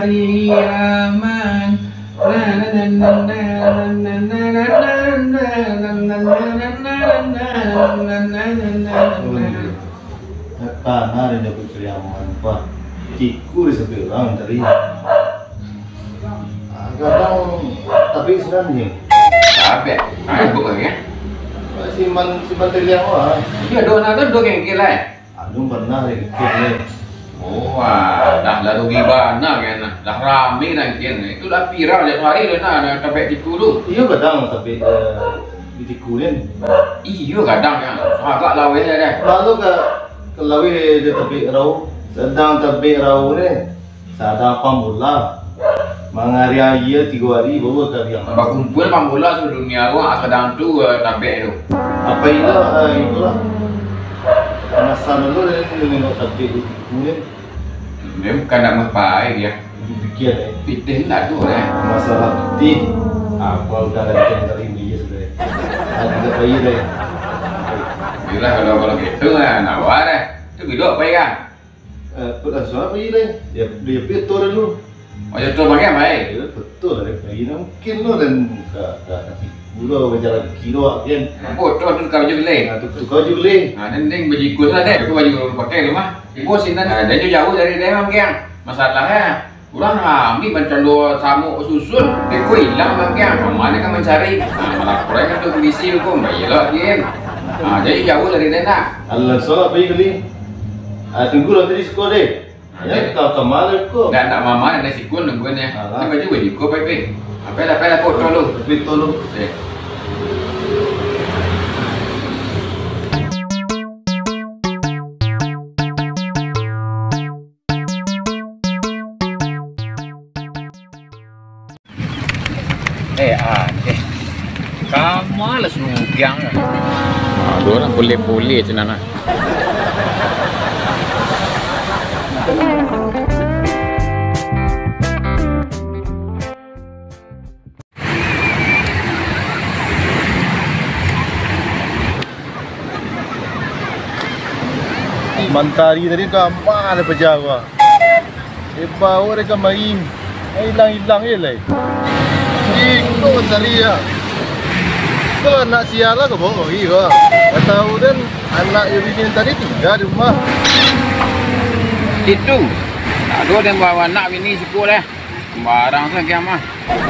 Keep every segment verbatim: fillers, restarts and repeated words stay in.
Aman. Kana rindu ku cari aman, Pak. Tiku di sebelah tadi. Ah, kadang tapi senang ni. Tapi, ah, bukan ya? Siman, siman teliang wah. Iya, dua anak tu dua geng lah. Anu pernah dikit ni. Oh, wah, dah lah rugi bana kan. Dah rami dah kan. Itu lah viral je sehari dah nah, nah, sampai tiku tu. Iyo, kadang sampai, eh, di tiku ni. Iyo, kadang kan. Agak laweh lah dah. Lalu ke, ke laweh dia tabik rau. Sedang tabik rau ni. Sadang pambola. Mangari aia tigo ari baru kariang. Bakumpul pambola saluruh dunia ko, ah, sadang tu, eh, tabek tu. Apa ilo, eh, itulah. Masa dulu dari nengok tabek tu. Kemudian dia bukan nak mapai dia. Pikir, eh. Pitih nak tu, eh. Masalah pitih. Apa udah ada yang dari dia sudah. Ada pai deh. Yelah, kalau, kalau gitu lah, nak buat deh. Tu gidok pai kan? Eh, put asuah pai lai. Dia, dia pi atur dulu. Oh, ya, atur bagai, baik. Ya, betul lah, dia pai. Nah, mungkin lo dan ka, ka, ka tipu lo, bajalan kilo, kan. Apo, tu, tu kau baju gulai? Nah, tu, tu kau baju gulai. Nah, dan, dan baju ikut lah, deh. Aku baju pakai rumah. Ibu sinan, nah, dan jauh dari daerah, kan. Masalahnya, urang rami mancando samuk susun. Deko ilang, kan. Kama kan mancari? Nah, laporan kan tu polisi hukum. Baiklah, kan. Nah, jadi jauh dari daerah. Alah, soal apa yang beli? Ah, tunggu lah tadi sekolah deh. Ya, kau kemana kau? Ndak, ndak mama, ndak sikun nungguan ya. Alah. Ini baju baju kau, Pai, Pai. Apa lah, apa lah, kau tolong. Tapi tolong. Eh. Eh, ah, eh. Kama lah suruh ugiang lah. Ah, dua orang boleh-boleh tu, Nana. Mantari tadi kama lah paja gua. Eh, bawa deh kamari. Eh, ilang-ilang je lai. Iko tadi ya. Ko anak sia lah ko bawa kamari ko. Ndak tahu den, anak iyo bini tadi tingga di rumah. Itu. Aduh, den bawa anak bini siko deh. Sembarang saja mah.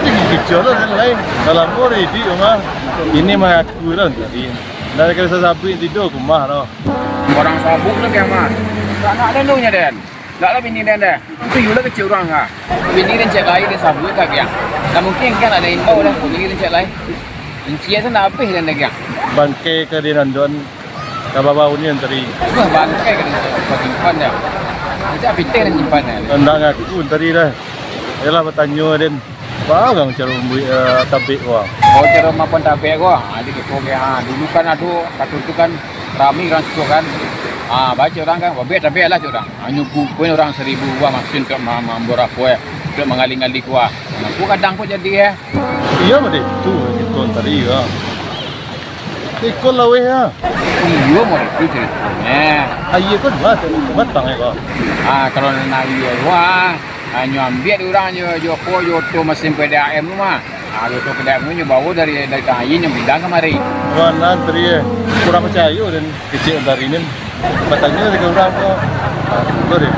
Ih, kicau lah den lai. Dah lamo dah iduik rumah. Ini mangaku lah tadi. Dari kali sasabuik tidur ke rumah tu. Orang sabuk tu kiamat. Tak nak den tu nya den. Ndak lah bini den deh. Itu yu lah kecek urang ah. Bini den cek lai den sabuik ka kiang. Tak mungkin kan ada imbau dah bini den cek lai. Inci asa ndak habis den deh kiang. Bangke ka di nandon ka babau ni antari. Wah, bangke ka den simpan dah. Macam pitih den simpan dah. Ndak ngaku antari dah. Yalah batanyo den. Barang caro mambuek, eh, tabek ko. Oh, caro mapan tabek ko. Ah, di kito ge, ah, dulu kan ado, kato tu kan rami urang siko kan. Ah, baco urang kan, babek tabek lah cak urang. Hanyo kumpul urang saribu buah masin tu ma-, ma-, mambuek apo, eh, tu mangali-ngali kuah. Nah, ko kadang ko jadi, eh. Iyo, mode tu, kito tadi, ya. Iko laweh, ya. Iyo, mode tu caritonyo. Aia ko di ma, batang, eh, ko? Ah, kalau nak aia, wah. Ah, nyo ambiak dek urang jo, jo apo, jo oto masin P D A M tu mah. Ah, jo oto P D A M tu nyo bawo dari, dari Tanjung, nyo bilang kamari. Wah, nan tadi, eh, kurang picayo den kecek tadi ni. Batanyo dari urang ko. Ah, tu deh.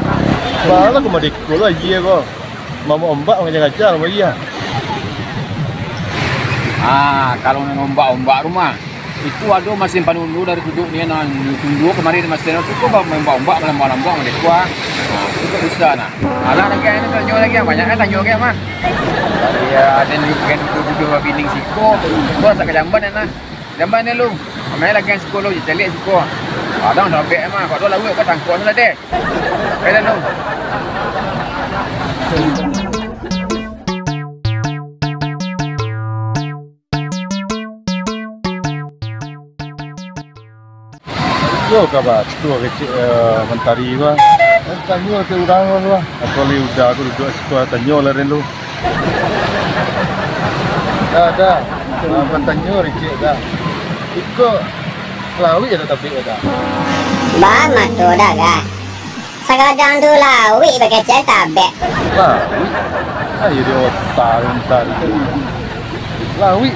Malah ko madeko lah aia ko. Mamak ombak mangajak-ngajak sama aia. Ah, kalau nan ombak-ombak tu mah. Itu ado masin panundu dari Tuduk ni, nah, tundu kamari di masin tu, tu ba-, main ombak, malambuang-lambuang, malekua. Nah, itu tu bisa, nah. Alah, lagi, ini tanyo lagi, banyak kan tanyo lagi, mah. Iya, ada ni, bukan itu, itu, bining siko. Kau asa ka jamban, nah. Jamban ni, lu. Main lagi yang siko, lu, caliak siko. Kadang sampai, mah. Kau tu lalu, kau tangkuk, tu lah, deh. Kau dah, lu. Yo, ka batua kecek, eh, mantari ko. Eh, tanyo ka urang ko. Atau li udah aku duduk siko, tanyo lah den lu. Dah, dah. Ah, tanyo kecek dah. Iko lawik ado tapi dah. Ba mato dah, dah. Sagadang tu lawik bakecek tabek. Lawik? Ayo di otak lontar tu. Lawik,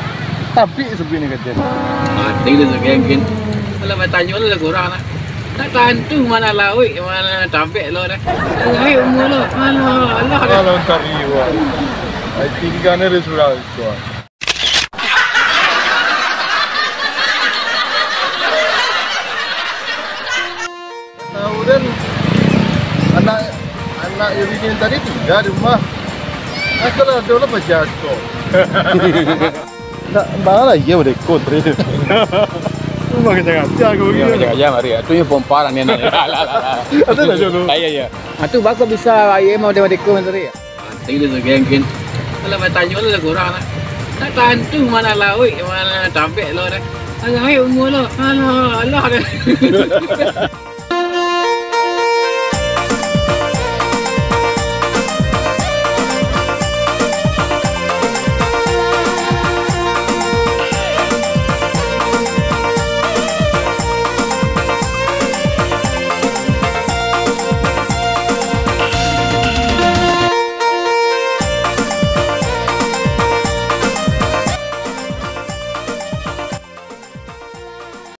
tabek sebenarnya kecek. Mati tu sekian kin. Kalau batanyo lah kurang lah. Tak tantu mana lawik, mana tabek lo dah. Lawik umur lo. Alah, alah dah. Kalau tadi wah. Ai tinggal ni dia surau tu. Tahu dan anak, anak Yuri ni tadi tinggal di rumah. Aku lah ada lah pajasko. Nak bang lah iya udah ikut tadi tu. Rumah kerja-kerja aku Ya, begini. Kerja-kerja mari. Tu yang pompa lah ni anak. Ada lah dulu. Ah, iya, iya. Ah, tu bako bisa air mah udah ikut tadi. Mati tu sekian kin. Kalau batanyo lah kurang lah. Tak tantu mana lawik, mana tabek lo dah. Alah, umur lo. Alah, alah dah.